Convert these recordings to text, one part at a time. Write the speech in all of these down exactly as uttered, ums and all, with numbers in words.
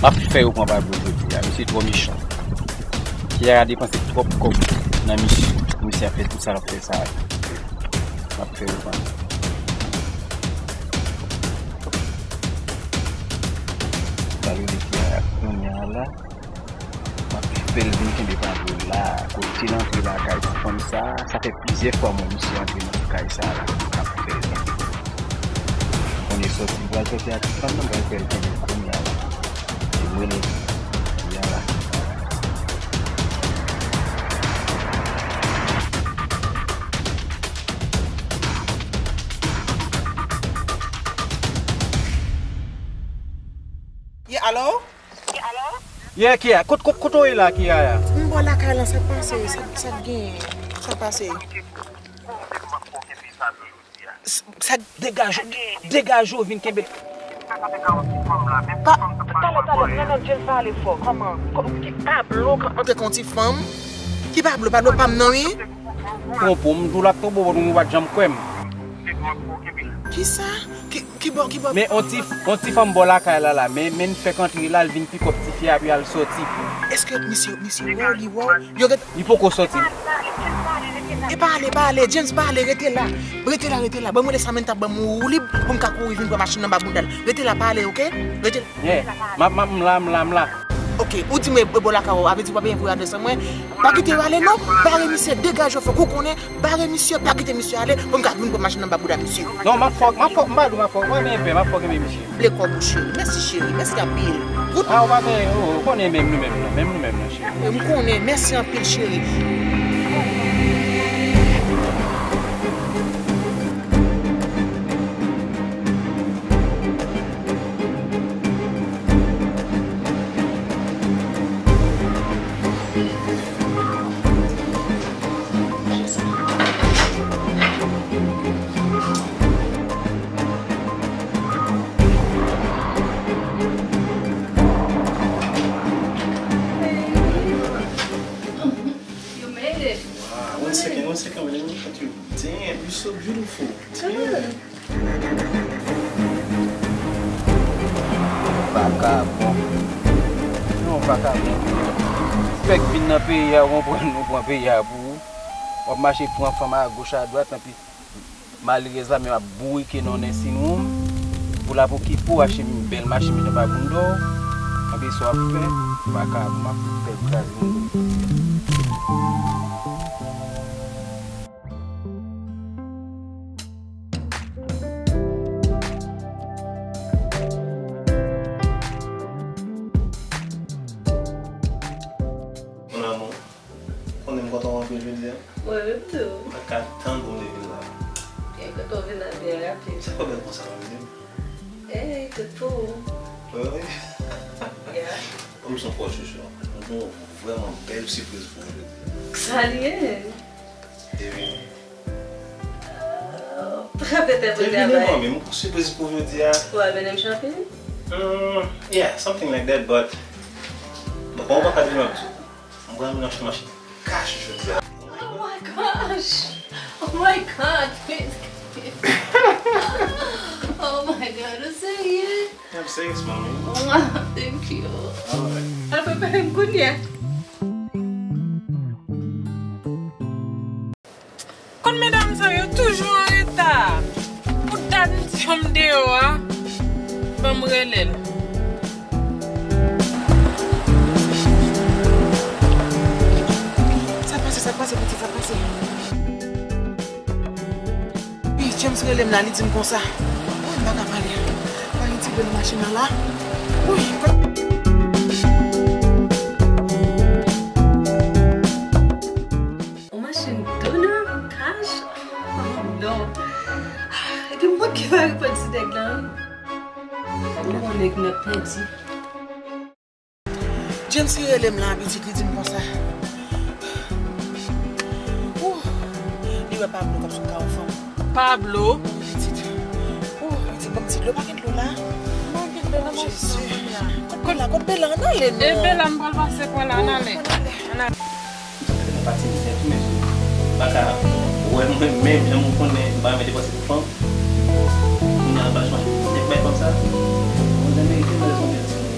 M ap fè yo pran Pablo jodi a, misye twò mechan. Kiara depanse twòp kòb nan misye pou misye ap fè tout sa l ap fè sa a. M ap fè yo pran. Sa yo di Kiara kounye a la. M ap fè l vin kenbe Pablo la. Kote l antre lakay ti fanm sa, sa fè plizyè fwa m wè misye antre nan kay sa la, m ap fè l kenbe. Konnen sòti, m pral sòti ak ti fanm nan, m pral fè l kenbe kounye a la. E m rele Kiara. Yeah, alo? Yeah, Kiara, kot, kot, kote w ye la, Kiara? M bò lakay lan, sa k pase, sa, sa k genyen, sa k pase? S-, sa degaje, degaje w vin kenbe. Pa, talè, talè, m renmen James pale fò. Kòman? Kò-, ki Pablo ka antre kon ti fanm? Ki Pablo? Pablo pa m nan, wi. Twonpe w, m di w l ap twonpe w, ou pa t janm kwè m. Kisa? Ki, ki bò, ki bò? Men on ti, on ti fanm bò lakay la, la, men, men n fèk antre la, l vin pikòp tifi a, epi al sòti. Èske misye, misye wè w, li wè w? Yo gen Li poko sòti. E pa ale, pa ale, James, pa ale, rete la. Rete la, rete la. Ban mwen de sa, men ta ban mwen woulib pou m ka kouri vin pran machin nan ba bounda l. Rete la, pa ale, oke? Rete la. Yeah. M ap, m ap, m la, m la, m la. Oke, ou di mwen e bò lakay ou, avè di w pa bezwen voye adrès an mwen. Pa kite yo ale non. Bare misye, degaje w, fòk ou konnen. Bare misye, pa kite misye ale pou m ka vin pran machin nan ba bounda misye. Non, m ap fòk, m ap fòk, m pa di w m ap fòk, mwen menm pè, m ap fòk enben misye. Vle kòb ou, cheri. Mèsi, cheri. Mèsi anpil. Ou pa, ou pa gen, ou, ou konnen menm nou menm nan, menm nou menm nan, cheri. M konnen. Mèsi anpil, cheri. You made it. Wow, one second, one second, let me look at you. Damn, you're so beautiful. Damn. Vakabon. Yon vakabon. Fèk vin nan peyi a, ou konprann, nou pran peyi a pou ou. W ap mache pran fanm agoch adwat, anpi malerèz la menm ap bourike nan yon nursing home. Pou l ap okipe w, achte bèl machin, mete anba bounda w. Anpi sa w ap fè, vakabon, ap fè l kraze moun. Mon amour, konnen m kontan w anpil jodi a. Mwen menm tou. Mwen pa ka tann pou m te vin la. Byen kontan w vin la byen rapid. Sa fè w bèl konsa, pa vle di m? Ey, tout pou ou. Wi, wi. Yeah. Kòm se yon fò chouchou, mwen gen yon vrèman bèl sipriz pou ou jodi a. Sa l ye? Epi, Trapetè pou travay. Epi, non, men mwen gon sipriz pou jodi a. Ou al mennen m shopping? Hmm, yeah, something like that, but, but, bon, ou pa ka di m ap di w. Mwen pral mennen w achte machin kach jodi a. Oh my gosh! Oh my God! Oh my God, ou serye? I'm serious, mommy. Mwah, thank you. Alright. Al prepare m kounye a. Konn medam sa yo toujou an reta. Pou dat m ti fanm deyò a, ban m rele l. Sa k pase, sa k pase, pitit, sa k pase? Wi, James rele m la, li di m konsa. Wi, m pa ka pale. Pale ti bèl machin nan la. Wi. Yon machin donnen kach? Oh, non. Epi m pa t gen mari pèdi nèg la, wi. Fòk nou wè nèg nan pèdi. James ki rele m la, pitit, li di m konsa. Ouh, li wè Pablo k ap sou kawo fanm. Pablo? Pitit. Ouh, pitit, ban m ti dlo, pa gen dlo la? Mwen gen dlo nan machin nan, Bella. Kot Bella? Kot Bella? Ann ale non. E Bella, m pral pase pran la, ann ale. Ann ale. Ann ale. Sa fè nan pati misè tou, mesye. M pa ka wè mwen menm, jan mwen konnen m pa renmen depanse pou fanm. Kounye a m pa chanje nèt bay fanm sa. Mwen demerite, mwen desann bèl timoun.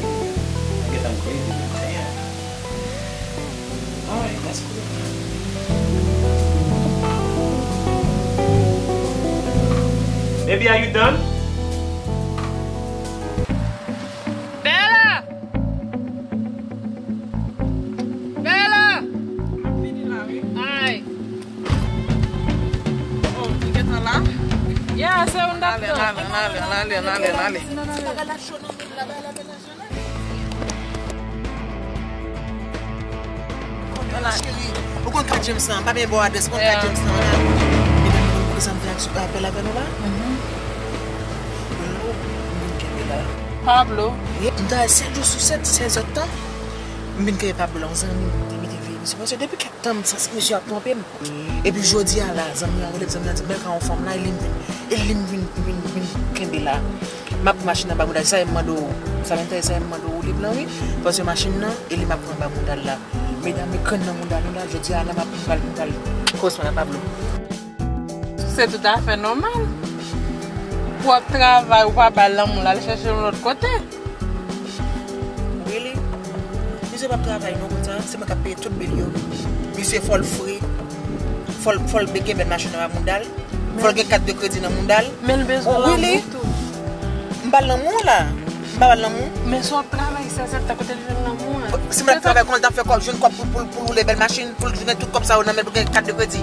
Baby, are you done? Bella! Bella! M ap vini la, wi. Ay. Oh, li gentan la? Yeah, se yon dap ale, ale, ale, ale, ale, ale. Se bagay la cho nan men la, bagay la bèl la. Cheri, ou konn ka James lan, m pa byen ba w adrès, ou konn ka James lan la. Medam, nou konn prezante ak apèl avè nou la? Pablo, m vin kenbe la. Pablo? Wi, m travay sèt jou sou sèt, sèz èdtan. M vin kenbe Pablo la, yon zanmi m te mete veye misye. Paske depi kèk tan, m santi misye ap twonpe m. Epi jodi a la, zanmi an rele m, zanmi an di m, "Bèl ka yon fanm la, e li m vin, e li m vin, vin, vin kenbe la." M ap pran machin nan ba bouda, sa e m mande w, sa menm sa e m mande w, ou li blan, wi. Paske machin nan, e li m ap pran ba bouda l la. Medam, e grenn nan bouda nou la, jodi a la, m ap pran bal bouda l. Korespondan Pablo. Se toutafè nòmal. Pou w ap travay, ou pa ba l lanmou la, al chèche yon lòt kote. Really? Misye p ap travay non konsa, se mwen k ap peye tout bil yo. Misye fò l fre, fò l, fò l beke bèl machin nan ba bouda l, fò l gen kat de kredi nan bouda l. Men l bezwen lanmou tou. M ba l lanmou la. M pa ba l lanmou. Men si w ap travay sèz èdtan, kote l jwenn lanmou an? Si mwen ap travay, kòman l t ap fè kòb, jwenn kòb pou, pou, pou l woule bèl machin, pou l jwenn tout kòb sa yo nan men l, pou gen kat de kredi?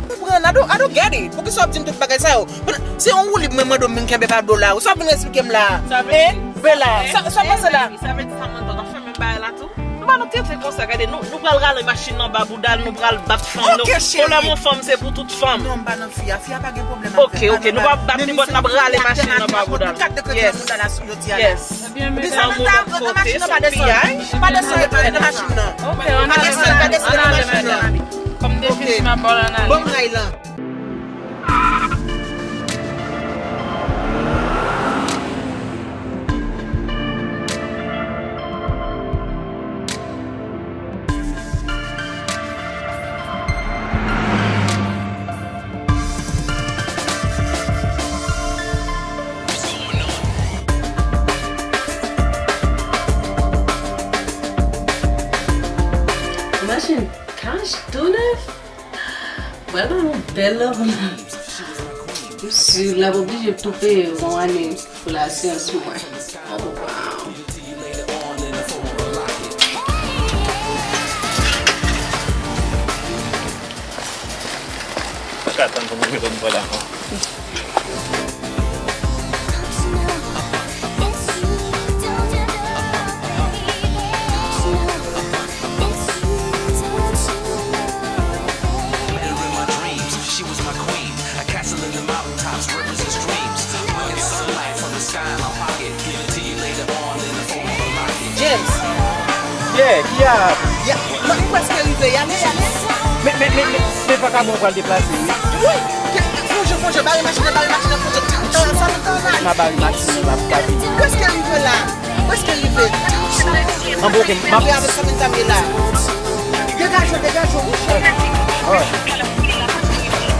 Konprann, I don't, I don't get it. Poukisa w ap di m tout bagay sa yo? Se yon woulib mwen mande w m vin kenbe pa do la. Ou sa w vin eksplike m la? Sa vle di, Bella, sa, sa w panse la? Sa vle di sa mwen t ap fè menm bagay la tou? Nou pa nan tete konsa, gade, nou, nou pral rale machin nan ba bouda l, nou pral bat fanm nou. Ok, cheri. Pwoblèm yon fanm, se pou tout fanm. Non, m pa nan fi a. Fi a pa gen pwoblèm avè l. Ok, ok, nou pa bat li, but n ap rale machin nan ba bouda l. Yes. Yes. Ebyen, medam, kote, se yon piyay. Pa desann, pa desann nan machin nan. Ok, ann ale, medam. Ann ale, medam. Kòm defini, m ap ba w ann ale. Bon, m ray lan. Machin kach tou nèf. Pral ba nou bèl lanmou. Si l ap oblije tou peye yon ane pou lasyans mwen. Oh, wow. Pa ka tann pou mwen reponn pale ankò. James. Yeah, ki a? Ya, m prèske rive, y ale, y ale. Men, men, men, men, men vakabon pral deplase, wi. Wi, ke, fonje, fonje, bare machin nan, bare machin nan, fonje. Tan, sa nou tan la. M a bare machin nan, m ap ka vini. Prèske rive la. Prèske rive. An bon, ok, m ap. Rive avèk sa menm dam ye la. Degaje w, degaje w, wi, cheri. Alright.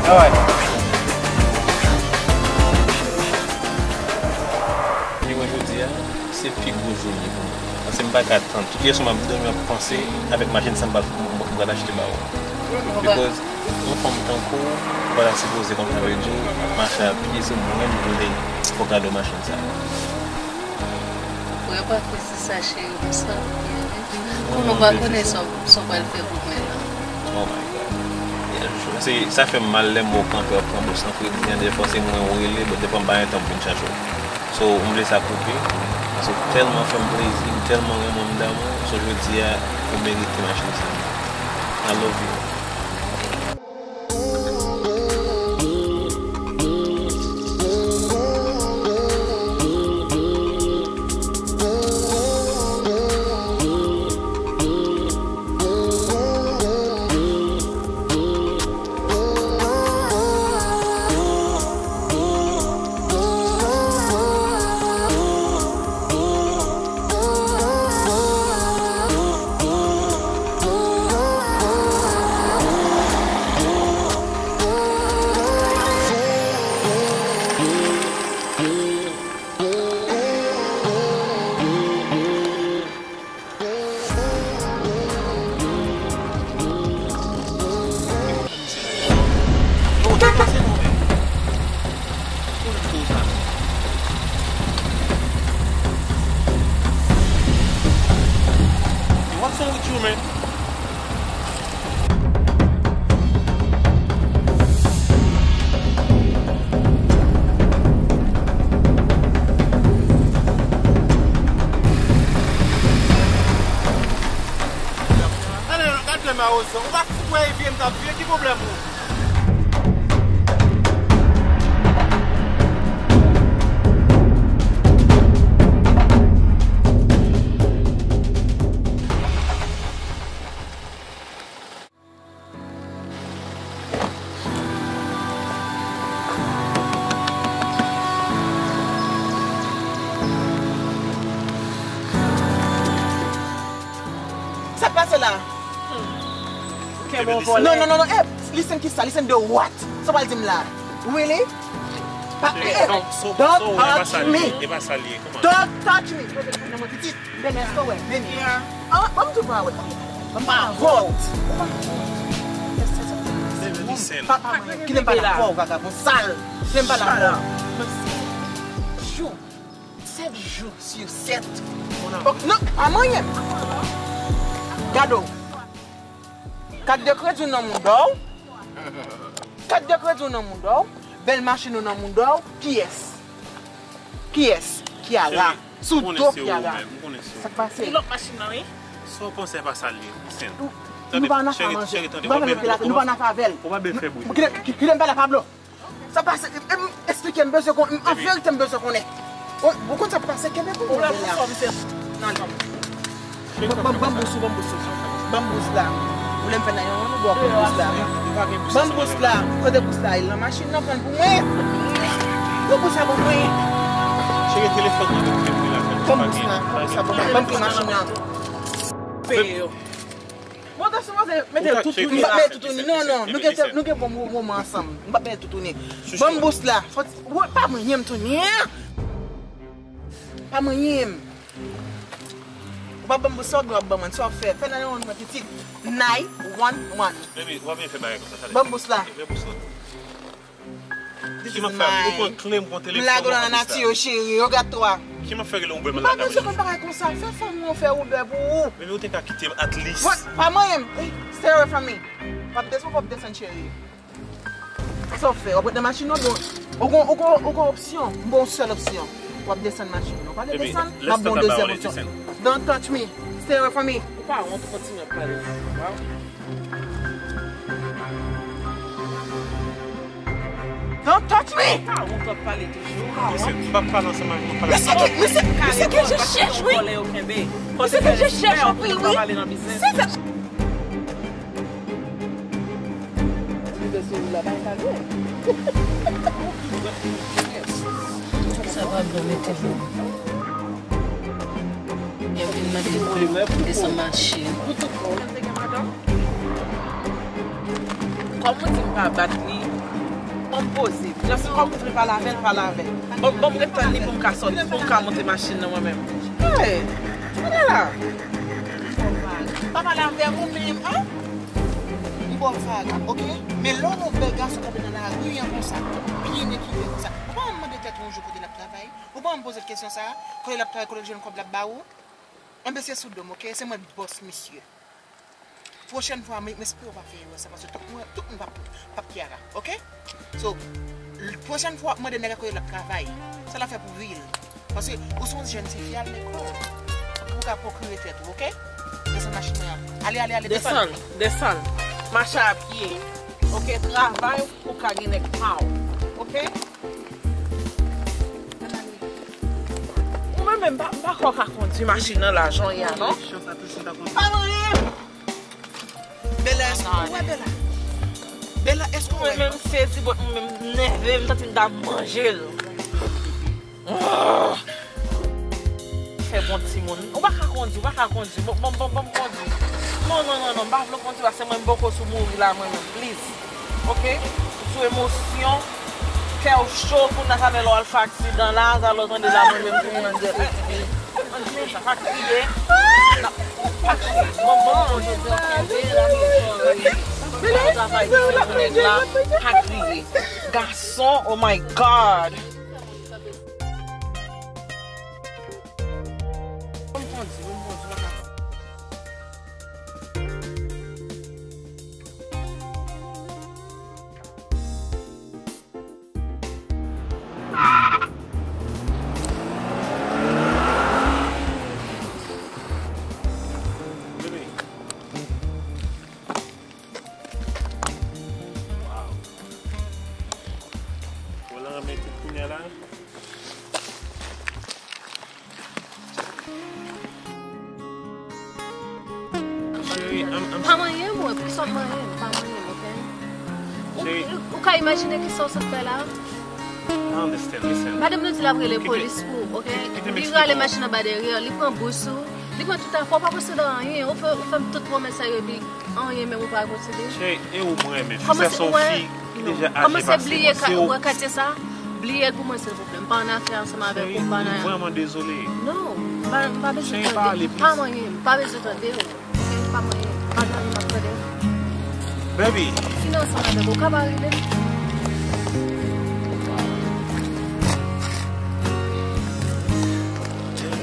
Alright. Li mwen jodi a, se pi gwo jou li pou mwen. Paske m pa ka tann. Tout yè swa m ap dòmi, m ap panse avèk machin sa m pral, m pral achte ba ou. Because yon fanm tankou w, ou pa ta sipoze, kòm sa vle di, ap mache a pye, se mwen m vle fè w kado machin sa. Ou pa fè sa, cheri, konsa, pou nou pa konnen sa w pral fè pou mwen la. Oh my God. Yeah, se, sa fè m mal lè m wè w kanpe ap pran bòs nan kredi an. Dèfwa se mwen ou rele, but dèfwa m pa gen tan pou vin chache w. So, m vle sa koupe. Paske w tèlman fè m plezi, m tèlman renmen w, m damou w. So, jodi a, ou merite machin sa. I love you. Tchou, men. Ale, gad lè mawozo. Ou pa kwè e vye m t ap vye, ki pwoblèm ou? Sa k pase la? Ou kenbe yon vòlè. Non, non, non, non. Eh, listen kisa, listen de what? Sa w pral di m la? Really? Pa, eh, don't touch me. Don't touch me. Pitit, men èske w wè, men. Ah, ban m di w pa wè. Ban m pa wè. Papa mwen, kite m pale avè w, vagabon sal. Kite m pale avè w. Jou. Sèt jou sou sèt. Ok, non, pa manyen m. Gade w. Kat de kredi w nan mouda w. Kat de kredi w nan mouda w. Bèl machin ou nan mouda w. Kiyès? Kiyès? Kiara. Sou do Kiara. Sa k pase? Ki lòt machin nan, wi? Sa w panse pa sa l ye, Sen. Nou pa nan afè manje. Nou pa nan afè avè l. Ou pa byen fè bri. Kite m pale a Pablo. Sa pase, e, e, m esplike, m bezwen konnen, an verite m bezwen konnen. Ou, ou konn sa k pase, kenbe pou mwen la. Ban m bous ou, ban m bous ou. Ban m bous la. Ou lè m fè nan yon, yon bò, ban m bous la. Ban m bous la. Kote bous la? Nan machin nan, pran l pou mwen. Pran bous la ban mwen. Cheri, telefòn nan, ban m bous la. Ban m bous la, ban m pran machin nan. Peye yo. Bon, ta sipoze mete l toutouni la. M p ap mete toutouni. Non, non, nou gen, nou gen bon mo-, moman ansanm. M p ap mete toutouni. Ban m bous la. Fò, pa manyen m toutouni. Pa manyen m. Ou pa ban m bous la, ou gen w ap ban mwen. Sa w ap fè? Fè nan yon mwen pitit. Nine one one. Baby, w ap vin fè bagay konsa, sa. Ban m bous la. Ki m ap fè avè w? Ou pran kle m, pran telefòn m, ou pran bous la. Blague nan nature, chérie. Regarde-toi. Ki m ap fè rele Uber m la? M pa bezwen konn bagay konsa. Fè fanm nan fè Uber pou ou. Baby, ou te ka kite m at least. What? Pa manyen m. Hey, stay away from me. W ap desann, w ap desann, chérie. Sa w fè? W ap ret nan machin nan, bon. Ou gon, ou gon, ou gon opsyon. M ba w yon sèl opsyon. W ap desann machin nan. W pa vle desann, m ap ba w yon dezyèm opsyon. Don't touch me. Stay away from me. Ou pa wont, ou kontinye ap pale. Wow. Don't touch me! Misye, m p ap pale ansanm avè w, m ap pale avè w. Misye, misye, misye gen je chèch, wi. Misye gen je chèch anpil, wi. Se sa. Sa va bon, mete bon. Yo vin mande pou desann machin. Kòm ou di m pa bat li, ban m poze. Just kòm ou vle pale avè l, pale avè l. Ban, ban m ret tann li pou m ka sòti, pou m ka monte machin nan mwen menm. Hey, gade la. Pa pale avè m ou menm, an? M ba w vaga, oke? Men lè w wè yon bèl gason kanpe nan lari an konsa, byen ekipe konsa, ou pa janm mande tèt ou yon jou kote l ap travay? Ou pa janm poze l kesyon sa a? Kote l ap travay, kote l jwenn kòb l ap ba ou? Enben se sou do m, oke? Se mwen k bòs misye. Pwochèn fwa, m, m espere w pa fè erè sa, paske tout moun, tout moun p ap, p ap Kiara, oke? So, l, pwochèn fwa w ap mande nèg la kote l ap travay, sa l ap fè pou vi l. Paske ou se yon jèn tifi, al lekòl. Pou w ka pwokire tèt ou, oke? Desann machin nan. Ale, ale, ale, desann. Desann, desann. Mache a pye. Oke, travay pou w ka gen nèg pa w. Oke? Ou menm, menm, m pa, m pa kwè w ka kondui machin nan la, jan w ye a, non? Pa manyen m! Bella, èske ou wè Bella? Bella, èske ou wè? Mwen menm sezi, but mwen menm nève, m santi m ta manje l. Ah! Fè bon timoun. Ou pa ka kondui, ou pa ka kondui. Bon, bon, bon, bon, kondui. Non, non, non, non, m pa vle kondui, paske mwen m poko sou mouri la, mwen menm, please. Oke? Ou sou emosyon, kè w cho, kounye a sa fè lè w al fè aksidan la, sa lè w tande la, mwen menm tou, mwen di, eh, eh, eh, sa pa kriye. Pa kriye. Bon, bon, bon, jodi a, kenbe la, travay pou nèg la, pa kriye. Gason, oh my God. Bon, bon, bon, bon, bon, bon. Cheri, I'm, I'm, Pa manyen mwen, plis w ap manyen m, pa manyen m, ok? Ou, Cheri. Ou ka imajine ki sa w sot fè la? I understand, listen. Madanm nan di l ap rele Kite. Polis pou ou, ok? Kite m Li eksplike rale w. Machin anba dèyè, li pran bous ou, li pran tout afè w, pa posede anyen, ou fè, ou fè m tout pwomès sa yo, epi anyen menm ou pa posede. Cheri, e ou mwen menm. Kòman Fisa se- se yon wè, fi ki non. deja Kòman aje se pase bliye mwen. ka, Se ou. Wè katye sa? Bliye l pou mwen, silvouplè. M pa an afè ansanm avèk Cheri, ou, m pa nan m vrèman dezole. Non, m pa, m pa bezwen Cheri, pa tande. ale, M pa please. manyen, m pa bezwen tande w. Ok, m pa manyen, m pa nan anyen m ap tande. Baby, Fini ansanm avèk ou, ka pa rive.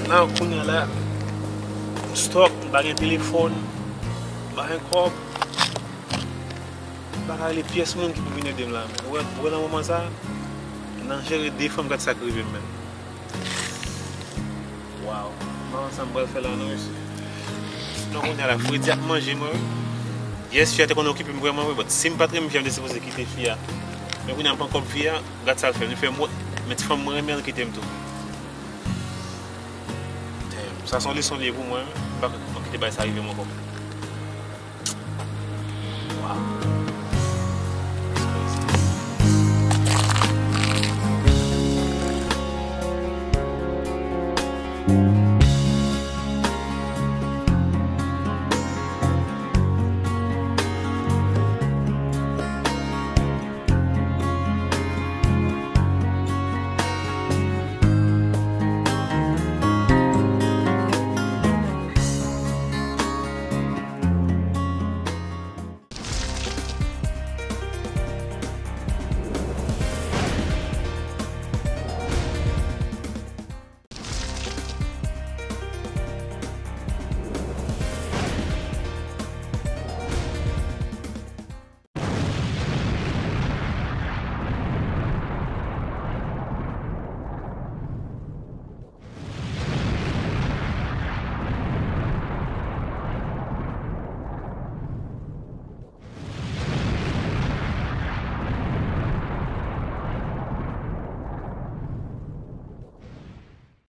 la, kounye a la, m stòk, m pa gen telefòn, m pa gen kòb. M pa ka rele pyès moun ki pou vin ede m la. Ou wè, ou wè nan moman sa, nan jere de fanm, gad sa k rive m menm. Waw, m pa konn sa m pral fè la non, mesye. Non, kounye a la, fredi ap manje mwen, wi. Yes, fi a te konn okipe m vrèman, wi, but si m pa t renmen fi a, m te sipoze kite fi a. Men kounye a m pran kòb fi a, gad sa l fè m. Li fè m wont, men ti fanm mwen renmen l kite m tou. Damn, sa se yon leson li ye pou mwen, wi. M pa ka kite bagay sa rive m ankò. Waw.